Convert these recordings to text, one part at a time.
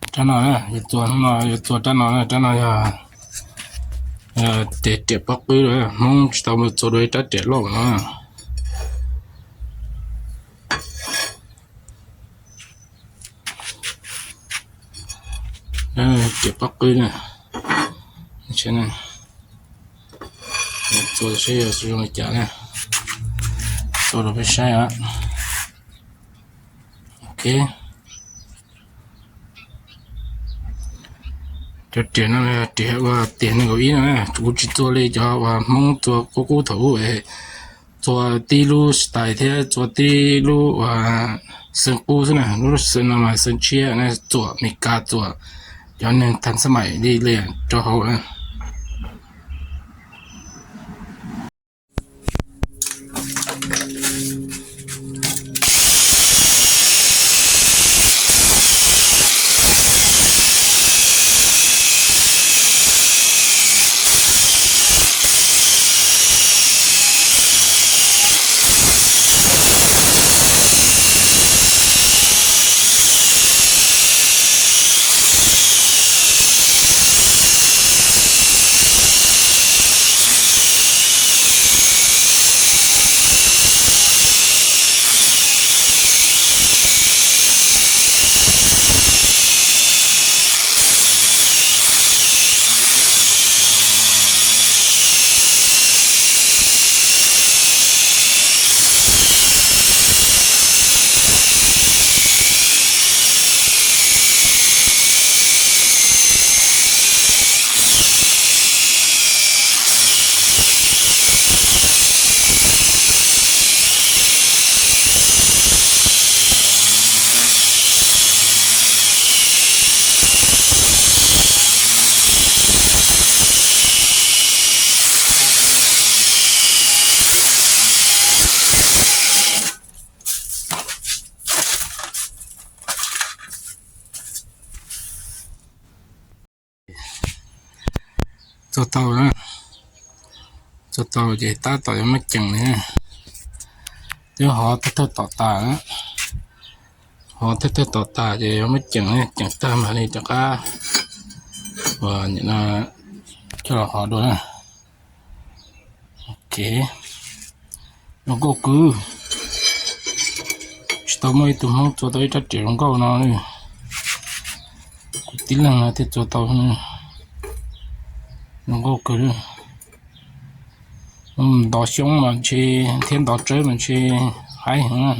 Rab no na, yuav txua no, yuav txua rab no na, rab no yog tias riam pob qwb, Hmoob tsis tau mus txua dua ib rab riam loj no. Riam pob qwb na, txua saib yog zoo li cas na, txua rau peb saib. Ok. Cov riam no riam uas tiam nees nkaum ib no, kuv tsis txua li cov uas Hmoob txua qub qub thaum ub, txua tib lub style thiab txua tib lub uas xeev qub xwb na, lub xeev no mas xeev tshiab na, txuam Meskas txuam cov neeg thas xab maim li li rau hauv na. Txua tau na, txua tau ces tab tom yuav muab ceem li. Twb hov thawj thawj tom tas, hov thawj thawj tom tas ces yuav muab ceem, ceem tag mam li rov qab uas coj los hov dua na. Ok, zoo nkauj kawg. Tsis tau muaj ib tug Hmoob txua tau ib rab riam zoo nkauj no li. Kuv tib leeg no thiaj txua tau, zoo nkauj kawg li. Ntov xyoob mas ntshe thiab ntov tsawb mas ntshe haib heev.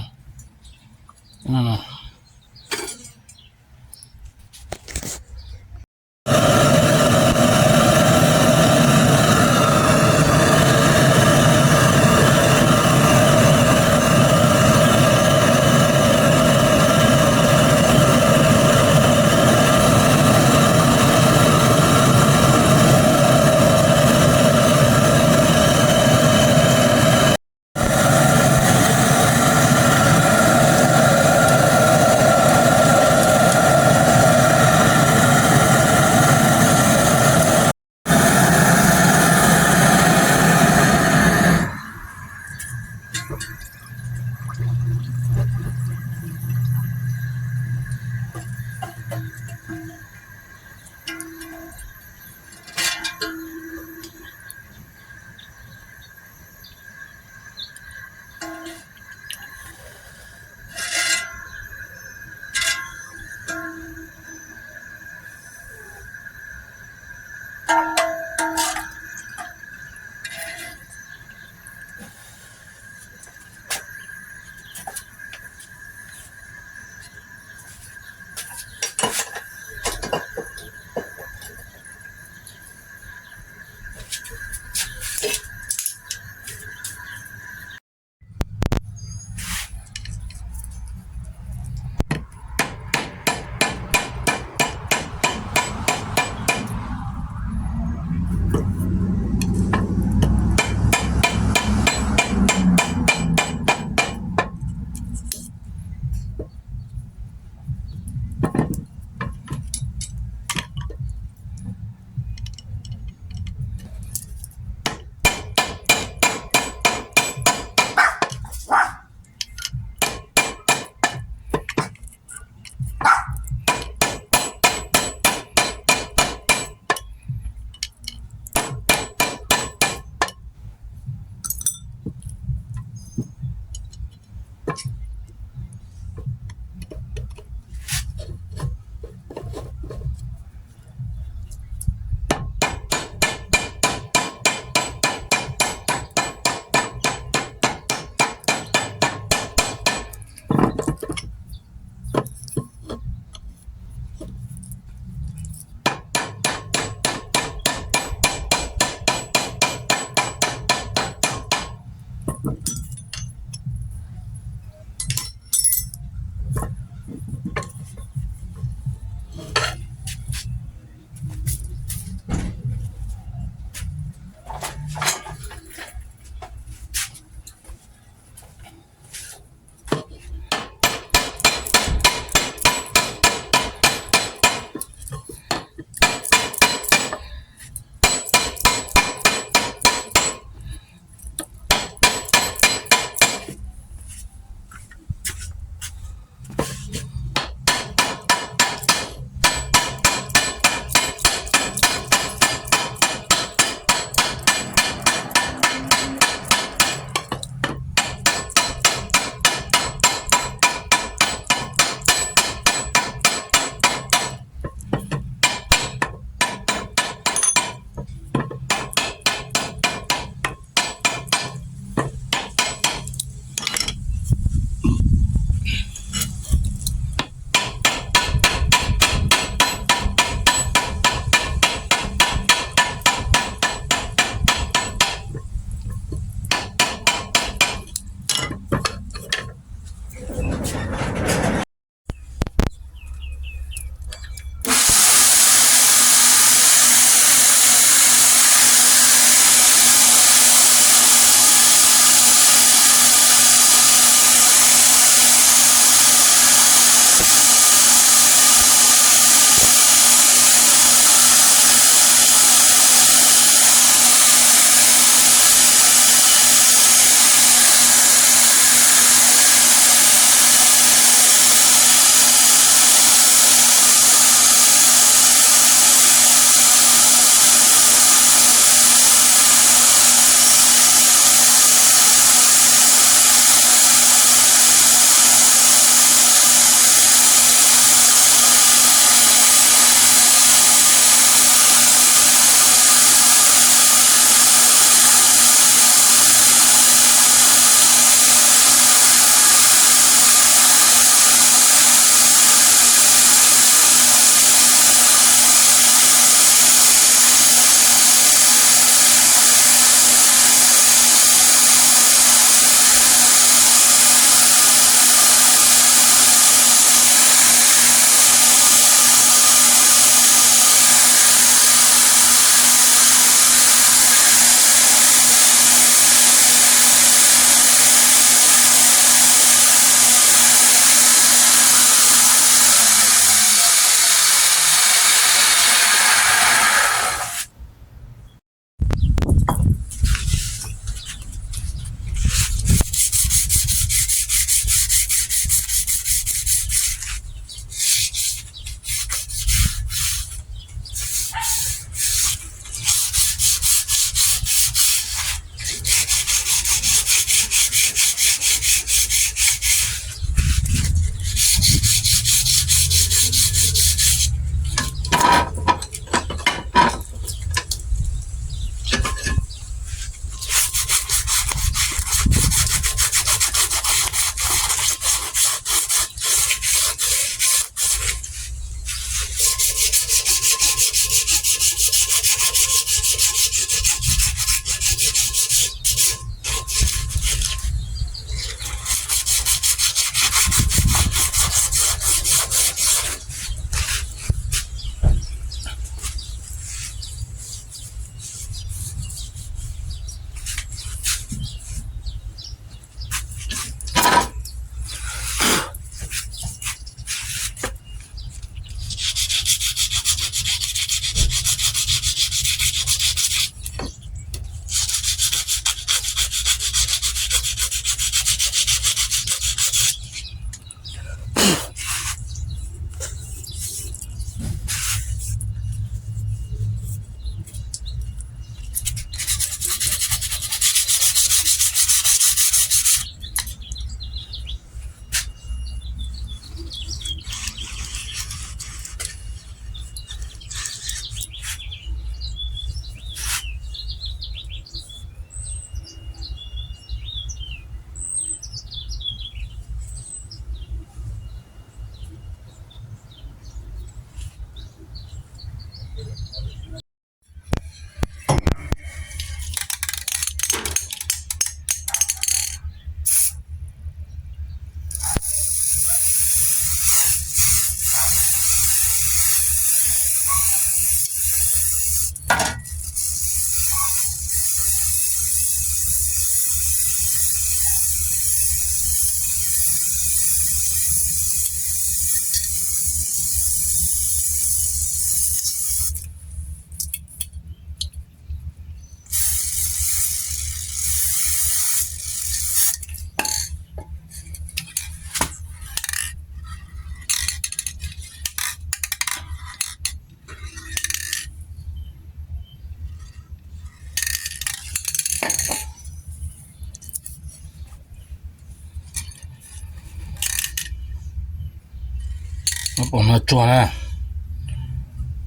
Pom no tsuag na,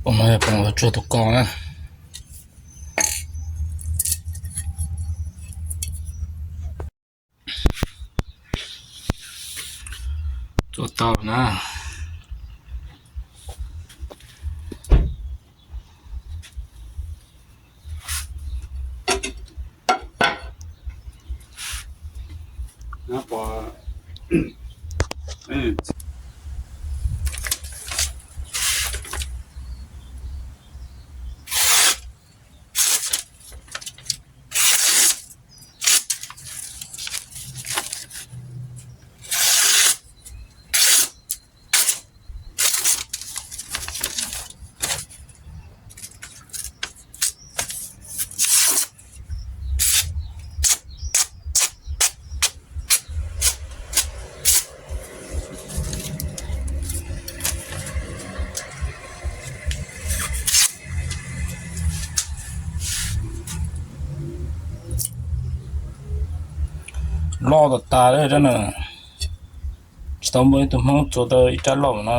pom no yog pom tsuag tus ko na. Tsuag tau na. Loj tas tas li na. Tsis tau muaj ib tug Hmoob txua tau ib rab loj no na.